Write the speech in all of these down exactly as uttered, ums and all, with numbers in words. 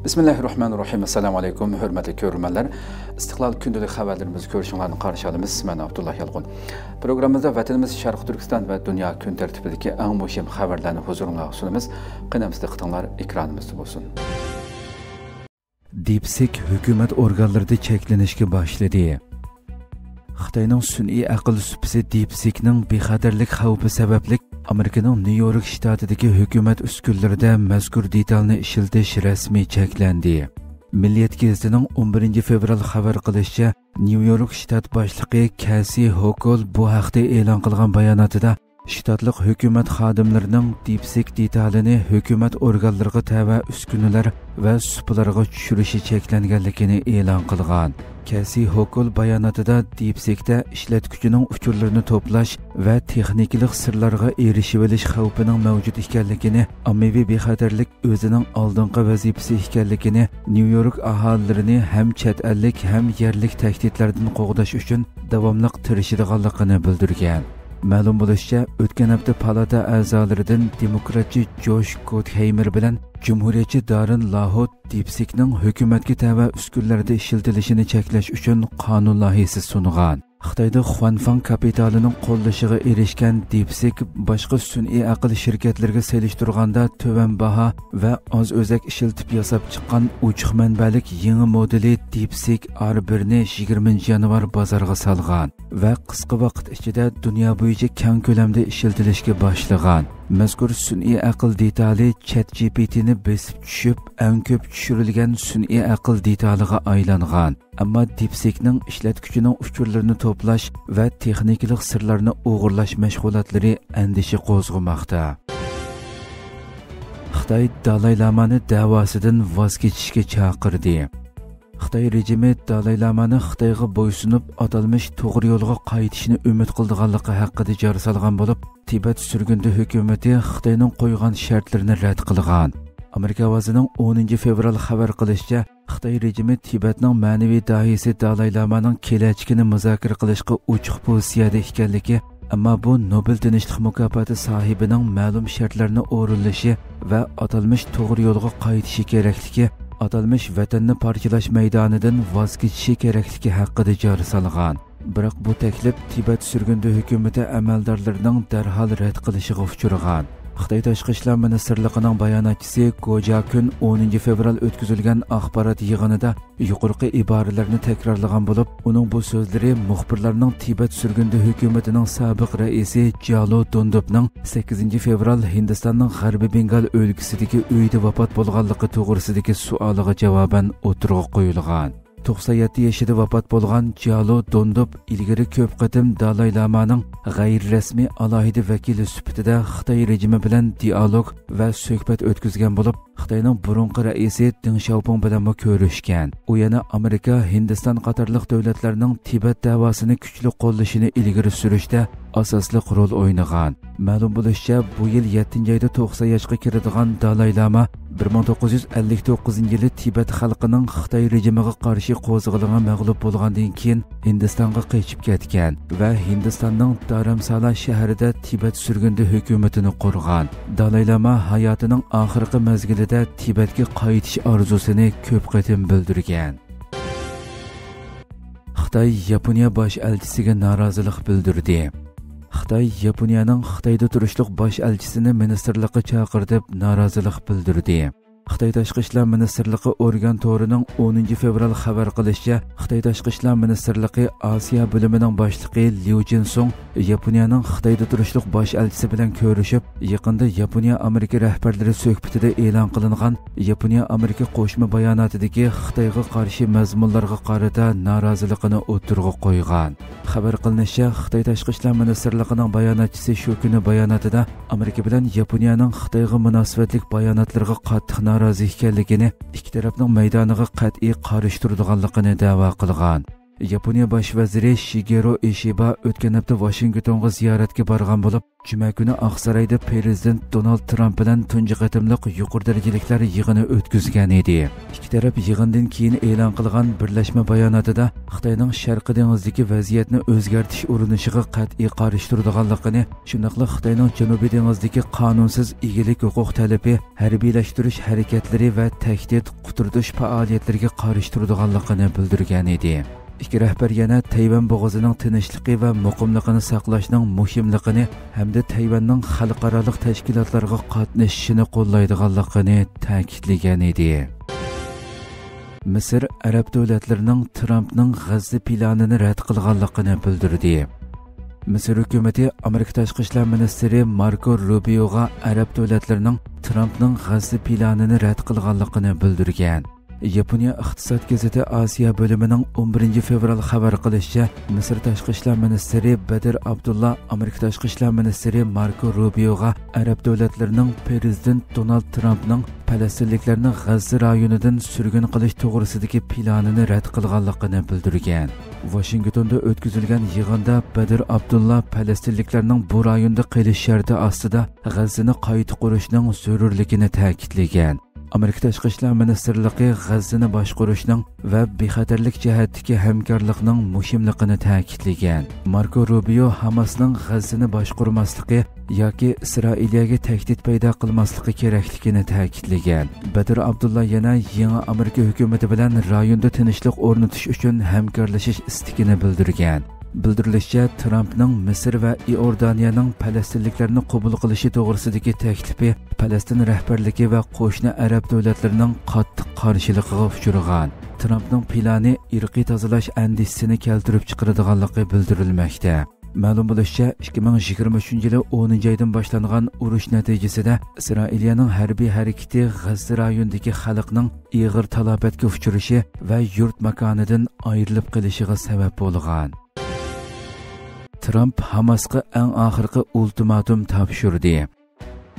بىسمىللاھىررەھمانىررەھىم. ئەسسالامۇ ئەلەيكۇم، ھۆرمەتلىك كۆرۈرمەنلەر. ئىستىقلال كۈندىلىك خەۋەرلىرىمىزگە كۆرۈشۈڭلارنى قارشى ئالىمىز. مەن ئابدۇللا يالقۇن. پروگراممىمىزدا ۋەتىنىمىز شەرقىي تۈركىستان ۋە دۇنيا كۈن تەرتىپىدىكى ئەڭ مۇھىم خەۋەرلەرنى ھۇزۇرۇڭلارغا سۇنىمىز. قېنى ئەمىسە دىققىتىڭلار ئېكرانىمىزدا بولسۇن. دىپسىك ھۆكۈمەت ئورگانلىرىدا چەكلىنىشكە باشلىدى. خىتاينىڭ سۈنئىي ئەقىل سۇپىسى دىپسىكنىڭ بىخەتەرلىك خەۋپى سەۋەبلىك، ئامېرىكىنىڭ نيۇ يورك شتاتىدىكى ھۆكۈمەت ئۈسكۈنىلىرىدە مەزكۇر دېتالنى ئىشلىتىش رەسمىي چەكلەندى. مىللىيەت گېزىتىنىڭ ئون بىرىنچى فېۋرال خەۋەر قىلىشىچە، نيۇ يورك شتات باشلىقى كەسسى ھوكول بۇ ھەقتە ئېلان قىلغان باياناتىدا، شتاتلىق ھۆكۈمەت خادىملىرىنىڭ دىپسىك دېتالىنى ھۆكۈمەت ئورگانلىرىغا تەۋە ئۈسكۈنىلەر ۋە سۇپىلارغا چۈشۈرۈشى چەكلەنگەنلىكىنى ئېلان قىلغان. كەسسى ھوكول باياناتىدا دىپسىكتە ئىشلەتكۈچىنىڭ ئۇچۇرلىرىنى توپلاش ۋە تېخنىكىلىق سىرلارغا ئېرىشىۋېلىش خەۋپىنىڭ مەۋجۇت ئىكەنلىكىنى، ئاممىۋى بىخەتەرلىك ئۆزىنىڭ ئالدىنقى ۋەزىپىسى ئىكەنلىكىنى، نيۇ يورك ئاھالىلىرىنى ھەم چەت ئەللىك، ھەم يەرلىك تەھدىتلەردىن قوغداش ئۈچۈن داۋاملىق تىرىشىدىغانلىقىنى بىلدۈرگەن. مەلۇم بولۇشىچە، ئۆتكەن ھەپتە پالاتا ئەزالىرىدىن دېموكراتچى جوش گوتھېيمېر بىلەن جۇمھۇرىيەتچى دارىن لاھۇت دىپسىكنىڭ ھۆكۈمەتكە تەۋە ئۈسكۈنىلەردە ئىشلىتىلىشىنى چەكلەش ئۈچۈن قانۇن لايىھىسى سۇنغان. خىتايدا خۇەنفاڭ كاپىتالىنىڭ قوللىشىغا ئېرىشكەن دىپسىك باشقا سۈنئىي ئەقىل شىركەتلىرىگە سېلىشتۇرغاندا تۆۋەن باھا ۋە ئاز ئۆزەك ئىشلىتىپ ياساپ چىققان ئوچۇق مەنبەلىك يېڭى مودېلى دىپسىك ئار بىرنى يىگىرمىنچى يانۋار بازارغا سالغان ۋە قىسقا ۋاقىت ئىچىدە دۇنيا بويىچە كەڭ كۆلەمدە ئىشلىتىلىشكە باشلىغان. مەزكۇر سۈنئىي ئەقىل دېتالى چات جى پى تىنى بېسىپ چۈشۈپ، ئەڭ كۆپ چۈشۈرۈلگەن سۈنئىي ئەقىل دېتالىغا ئايلانغان. ئەمما دىپسىكنىڭ ئىشلەتكۈچىنىڭ ئۇچۇرلىرىنى توپلاش ۋە تېخنىكىلىق سىرلارنى ئوغرىلاش مەشغۇلاتلىرى ئەندىشە قوزغىماقتا. خىتاي دالاي لامانى دەۋاسىدىن ۋاز كېچىشكە چاقىردى. خىتاي رېجىمى دالاي لامانى خىتايغا بويسۇنۇپ، ئاتالمىش توغرا يولغا قايتىشنى ئۈمىد قىلىدىغانلىقى ھەققىدە جار سالغان بولۇپ، تىبەت سۈرگۈندە ھۆكۈمىتى خىتاينىڭ قويغان شەرتلىرىنى رەت قىلغان. ئامېرىكا ئاۋازىنىڭ ئونىنچى فېۋرال خەۋەر قىلىشىچە، خىتاي رېجىمى تىبەتنىڭ مەنىۋى داھىيسى دالاي لامانىڭ كېلەچىكىنى مۇزاكىرە قىلىشقا ئوچۇق پوزىتسىيەدە ئىكەنلىكى، ئەمما بۇ نوبېل تىنچلىق مۇكاپاتى ساھىبىنىڭ مەلۇم شەرتلەرنى ئورۇنلىشى ۋە ئاتالمىش توغرا يولغا قايتىشى كېرەكلىكى، ئاتالمىش ۋەتەننى پارچىلاش مەيدانىدىن ۋاز كېچىشى كېرەكلىكى ھەققىدە جار سالغان. بىراق بۇ تەكلىپ تىبەت سۈرگۈندە ھۆكۈمىتى ئەمەلدارلىرىنىڭ دەرھال رەت قىلىشىغا ئۇچرىغان. خىتاي تاشقى ئىشلار مىنىستىرلىقىنىڭ باياناتچىسى گو جياكۈن ئونىنچى فېۋرال ئۆتكۈزۈلگەن ئاخبارات يىغىنىدا يۇقىرىقى ئىبارىلەرنى تەكرارلىغان بولۇپ، ئۇنىڭ بۇ سۆزلىرى مۇخبىرلارنىڭ تىبەت سۈرگۈندە ھۆكۈمىتىنىڭ سابىق رەئىسى جيالو دۇندۇپنىڭ سەككىزىنچى فېۋرال ھىندىستاننىڭ غەربىي بېنگال ئۆلكىسىدىكى ئۆيىدە ۋاپات بولغانلىقى توغرىسىدىكى سوئالىغا جاۋابەن ئوتتۇرىغا قويۇلغان. توقسان يەتتە يېشىدا ۋاپات بولغان جيالو دۇندۇپ ئىلگىرى كۆپ قېتىم دالاي لامانىڭ غەيرىي رەسمىي ئالاھىدە ۋەكىلى سۈپىتىدە خىتاي رېجىمى بىلەن دىئالوگ ۋە سۆھبەت ئۆتكۈزگەن بولۇپ، خىتاينىڭ بۇرۇنقى رەئىسى دېڭ شياۋپىڭ بىلەنمۇ كۆرۈشكەن. ئۇ يەنە ئامېرىكا، ھىندىستان قاتارلىق دۆلەتلەرنىڭ تىبەت دەۋاسىنى كۈچلۈك قوللىشىنى ئىلگىرى سۈرۈشتە ئاساسلىق رول ئوينىغان. مەلۇم بولۇشىچە، بۇ يىل يەتتىنچى ئايدا توقسان ياشقا كىرىدىغان دالاي لاما بىر مىڭ توققۇز يۈز ئەللىك توققۇزىنچى يىلى تىبەت خەلقىنىڭ خىتاي رېجىمىغا قارشى قوزغىلىڭى مەغلۇپ بولغاندىن كېيىن ھىندىستانغا قېچىپ كەتكەن ۋە ھىندىستاننىڭ دارامسالا شەھىرىدە تىبەت سۈرگۈندە ھۆكۈمىتىنى قۇرغان. دالاي لاما ھاياتىنىڭ ئاخىرقى مەزگىلىدە تىبەتكە قايتىش ئارزۇسىنى كۆپ قېتىم بىلدۈرگەن. خىتاي ياپونىيە باش ئەلچىسىگە نارازىلىق بىلدۈردى. خىتاي ياپونىيەنىڭ خىتايدا تۇرۇشلۇق باش ئەلچىسىنى مىنىستىرلىققا چاقىردى، نارازىلىق بىلدۈردى. خىتاي تاشقى ئىشلار مىنىستىرلىقى ئورگان تورىنىڭ ئونىنچى فېۋرال خەۋەر قىلىشىچە، خىتاي تاشقى ئىشلار مىنىستىرلىقى ئاسىيا بۆلۈمىنىڭ باشلىقى ليۇ جىنسۇڭ ياپونىيەنىڭ خىتايدا تۇرۇشلۇق باش ئەلچىسى بىلەن كۆرۈشۈپ، يېقىندا ياپونىيە ئامېرىكا رەھبەرلىرى سۆھبىتىدە ئېلان قىلىنغان ياپونىيە ئامېرىكا قوشما باياناتىدىكى خىتايغا قارشى مەزمۇنلارغا قارىتا نارازىلىقىنى ئوتتۇرىغا قويغان. خەۋەر قىلىنىشىچە، خىتاي تاشقى ئىشلار مىنىستىرلىقىنىڭ باياناتچىسى شۇ كۈنى باياناتىدا ئامېرىكا بىلەن ياپونىيەنىڭ خىتايغا مۇناسىۋەتلىك باياناتلىرىغا قاتتىق نارازى ئىكەنلىكىنى، ئىككى تەرەپنىڭ مەيدانىغا قەتئىي قارشى تۇرىدىغانلىقىنى دەۋا قىلغان. ياپونىيە باش ۋەزىرى شىگېرو ئىشىبا ئۆتكەن ھەپتە ۋاشىنگتونغا زىيارەتكە بارغان بولۇپ، جۈمە كۈنى ئاقسارايدا پىرېزىدېنت دونالد ترامپ بىلەن تۇنجى قېتىملىق يۇقىرى دەرىجىلىكلەر يىغىنى ئۆتكۈزگەن ئىدى. ئىككى تەرەپ يىغىندىن كېيىن ئېلان قىلغان بىرلەشمە باياناتىدا خىتاينىڭ شەرقىي دېڭىزدىكى ۋەزىيەتنى ئۆزگەرتىش ئۇرۇنۇشىغا قەتئىي قارشى تۇرىدىغانلىقىنى، شۇنداقلا خىتاينىڭ جەنۇبىي دېڭىزدىكى قانۇنسىز ئىگىلىك ھوقۇق تەلىپى، ھەربىيلەشتۈرۈش ھەرىكەتلىرى ۋە تەھدىت، قۇترىتىش پائالىيەتلىرىگە قارشى تۇرىدىغانلىقىنى بىلدۈرگەن ئىدى. ئىككى رەھبەر يەنە تەيۋەن بوغۇزىنىڭ تىنچلىقى ۋە مۇقىملىقىنى ساقلاشنىڭ مۇھىملىقىنى ھەمدە تەيۋەننىڭ خەلقئارالىق تەشكىلاتلارغا قاتنىشىشىنى قوللايدىغانلىقىنى تەكىتلىگەن ئىدى. مىسىر ئەرەب دۆلەتلىرىنىڭ ترامپنىڭ غەززە پىلانىنى رەت قىلغانلىقىنى بىلدۈردى. مىسىر ھۆكۈمىتى ئامېرىكا تاشقى ئىشلار مىنىستىرى ماركو روبىيوغا ئەرەب دۆلەتلىرىنىڭ ترامپنىڭ غەززە پىلانىنى رەت قىلغانلىقىنى بىلدۈرگەن. ياپونىيە ئىقتىساد گېزىتى ئاسىيا بۆلۈمىنىڭ ئون بىرىنچى فېۋرال خەۋەر قىلىشىچە، مىسىر تاشقى ئىشلار مىنىستىرى بەدىر ئابدۇللا ئامېرىكا تاشقى ئىشلار مىنىستىرى ماركو روبىيوغا ئەرەب دۆلەتلىرىنىڭ پىرېزىدېنت دونالد ترامپنىڭ پەلەستىنلىكلەرنى غەززە رايونىدىن سۈرگۈن قىلىش توغرىسىدىكى پىلانىنى رەت قىلغانلىقىنى بىلدۈرگەن. ۋاشىنگتوندا ئۆتكۈزۈلگەن يىغىندا بەدىر ئابدۇللا پەلەستىنلىكلەرنىڭ بۇ رايوندا قېلىش شەرتى ئاستىدا غەززىنى قايتا قۇرۇشنىڭ زۆرۈرلۈكىنى تەكىتلىگەن. ئامېرىكا تاشقى ئىشلار مىنىستىرلىقى غەززىنى باشقۇرۇشنىڭ ۋە بىخەتەرلىك جەھەتتىكى ھەمكارلىقنىڭ مۇھىملىقىنى تەكىتلىگەن. ماركو روبىيو ھاماسنىڭ غەززىنى باشقۇرماسلىقى ياكى ئىسرائىلىيەگە تەھدىت پەيدا قىلماسلىقى كېرەكلىكىنى تەكىتلىگەن. بەدىر ئابدۇللا يەنە يېڭى ئامېرىكا ھۆكۈمىتى بىلەن رايوندا تىنچلىق ئورنىتىش ئۈچۈن ھەمكارلىشىش ئىستىكىنى بىلدۈرگەن. بىلدۈرۈلۈشىچە، ترامپنىڭ مىسىر ۋە ئىئوردانىيەنىڭ پەلەستىنلىكلەرنى قوبۇل قىلىشى توغرىسىدىكى تەكلىپى پەلەستىن رەھبەرلىكى ۋە قوشنا ئەرەب دۆلەتلىرىنىڭ قاتتىق قارشىلىقىغا ئۇچرىغان. ترامپنىڭ پىلانى ئىرقىي تازىلاش ئەندىشىسىنى كەلتۈرۈپ چىقىرىدىغانلىقى بىلدۈرۈلمەكتە. مەلۇم بولۇشىچە، ئىككى مىڭ يىگىرمە ئۈچىنچى يىلى ئونىنچى ئايدىن باشلانغان ئۇرۇش نەتىجىسىدە ئىسرائىلىيەنىڭ ھەربىي ھەرىكىتى غەززە رايونىدىكى خەلقنىڭ ئېغىر تالاپەتكە ئۇچرىشى ۋە يۇرت ماكانىدىن ئايرىلىپ قېلىشىغا سەۋەب بولغان. ترامپ ھاماسقا ئەڭ ئاخىرقى ئۇلتىماتوم تاپشۇردى.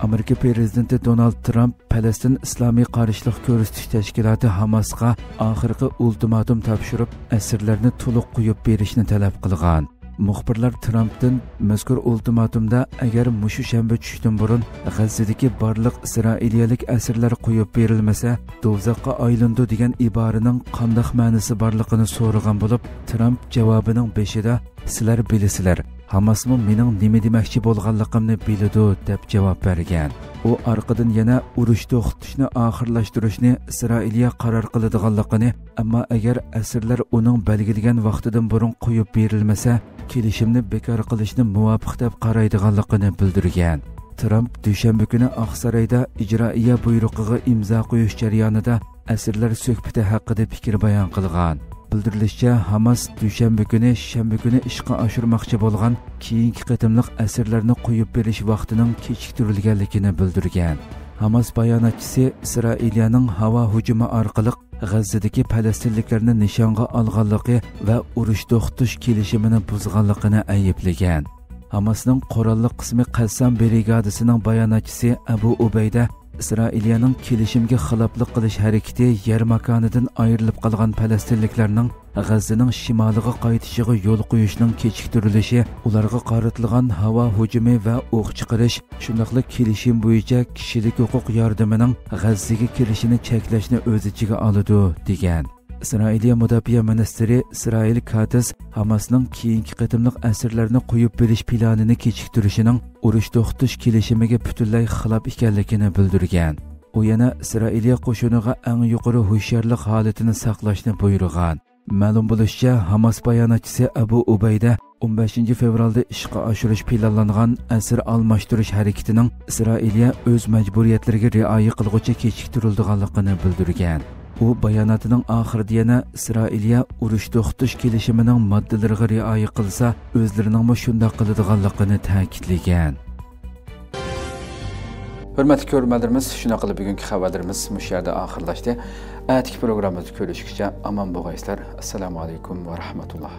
ئامېرىكا پىرېزىدېنتى دونالد ترامپ پەلەستىن ئىسلامىي قارشىلىق كۆرسىتىش تەشكىلاتى ھاماسقا ئاخىرقى ئۇلتىماتوم تاپشۇرۇپ، ئەسىرلەرنى تولۇق قويۇپ بېرىشنى تەلەپ قىلغان. مۇخبىرلار ترامپتىن مەزكۇر ئۇلتىماتومدا ئەگەر مۇشۇ شەنبە چۈشتىن بۇرۇن غەززىدىكى بارلىق ئىسرائىلىيەلىك ئەسىرلەر قويۇپ بېرىلمىسە، دوزاخقا ئايلىنىدۇ دېگەن ئىبارىنىڭ قانداق مەنىسى بارلىقىنى سورىغان بولۇپ، ترامپ جاۋابىنىڭ بېشىدا، سىلەر بىلىسىلەر، ھاماسمۇ مېنىڭ نېمە دېمەكچى بولغانلىقىمنى بىلىدۇ، دەپ جاۋاب بەرگەن. ئۇ ئارقىدىن يەنە ئۇرۇش توختىتىشنى ئاخىرلاشتۇرۇشنى ئىسرائىلىيە قارار قىلىدىغانلىقىنى، ئەمما ئەگەر ئەسىرلەر ئۇنىڭ بەلگىلىگەن ۋاقتىدىن بۇرۇن قويۇپ بېرىلمىسە، كېلىشىمنى بىكار قىلىشنى مۇۋاپىق دەپ قارايدىغانلىقىنى بىلدۈرگەن. ترامپ دۈشەنبە كۈنى ئاقسارايدا ئىجرائىيە بۇيرۇقىغا ئىمزا قويۇش جەريانىدا ئەسىرلەر سۆھبىتى ھەققىدە پىكىر بايان قىلغان. بىلدۈرۈلۈشىچە، ھاماس دۈشەنبە كۈنى، شەنبە كۈنى ئىشقا ئاشۇرماقچى بولغان كېيىنكى قېتىملىق ئەسىرلەرنى قويۇپ بېرىش ۋاقتىنىڭ كېچىكتۈرۈلگەنلىكىنى بىلدۈرگەن. ھاماس باياناتچىسى ئىسرائىلىيەنىڭ ھاۋا ھۇجۇمى ئارقىلىق غەززىدىكى پەلەستىنلىكلەرنى نىشانغا ئالغانلىقى ۋە ئۇرۇش توختىتىش كېلىشىمىنى بۇزغانلىقىنى ئەيىبلىگەن. ھاماسنىڭ قوراللىق قىسمى قەسسام برىگادىسىنىڭ باياناتچىسى ئەبۇ ئۇبەيدە ئىسرائىلىيەنىڭ كېلىشىمگە خىلاپلىق قىلىش ھەرىكىتى يەر ماكانىدىن ئايرىلىپ قالغان پەلەستىنلىكلەرنىڭ غەززىنىڭ شىمالىغا قايتىشىغا يول قويۇشنىڭ كېچىكتۈرۈلۈشى، ئۇلارغا قارىتىلغان ھاۋا ھۇجۇمى ۋە ئوق چىقىرىش، شۇنداقلا كېلىشىم بويىچە كىشىلىك ھوقۇق ياردىمىنىڭ غەززىگە كېلىشىنى چەكلەشنى ئۆز ئىچىگە ئالىدۇ، دېگەن. ئىسرائىلىيە مۇداپىئە مىنىستىرى ئىسرائىل كاتىز ھاماسنىڭ كېيىنكى قېتىملىق ئەسىرلەرنى قويۇپ بېرىش پىلانىنى كېچىكتۈرۈشىنىڭ ئۇرۇش توختىتىش كېلىشىمىگە پۈتۈنلەي خىلاپ ئىكەنلىكىنى بىلدۈرگەن. ئۇ يەنە ئىسرائىلىيە قوشۇنىغا ئەڭ يۇقىرى ھوشيارلىق ھالىتىنى ساقلاشنى بۇيرۇغان. مەلۇم بولۇشىچە، ھاماس باياناتچىسى ئەبۇ ئۇبەيدە ئون بەشىنچى فېۋرالدا ئىشقا ئاشۇرۇش پىلانلانغان ئەسىر ئالماشتۇرۇش ھەرىكىتىنىڭ ئىسرائىلىيە ئۆز مەجبۇرىيەتلىرىگە رىئايە قىلغۇچە كېچىكتۈرۈلىدىغانلىقىنى بىلدۈرگەن. ئۇ باياناتىنىڭ ئاخىرىدا يەنە ئىسرائىلىيە ئۇرۇش توختىتىش كېلىشىمىنىڭ ماددىلىرىغا رىئايە قىلسا، ئۆزلىرىنىڭمۇ شۇنداق قىلىدىغانلىقىنى تەكىتلىگەن. ھۆرمەتلىك كۆرۈرمەنلىرىمىز، شۇنداق قىلىپ بۈگۈنكى خەۋەرلىرىمىز مۇشۇ يەردە ئاخىرلاشتى. ئەتىكى پروگراممىمىزدا كۆرۈشكىچە ئامان بولغايسىلەر. ئەسسالامۇ ئەلەيكۇم ۋە رەھمەتۇللا.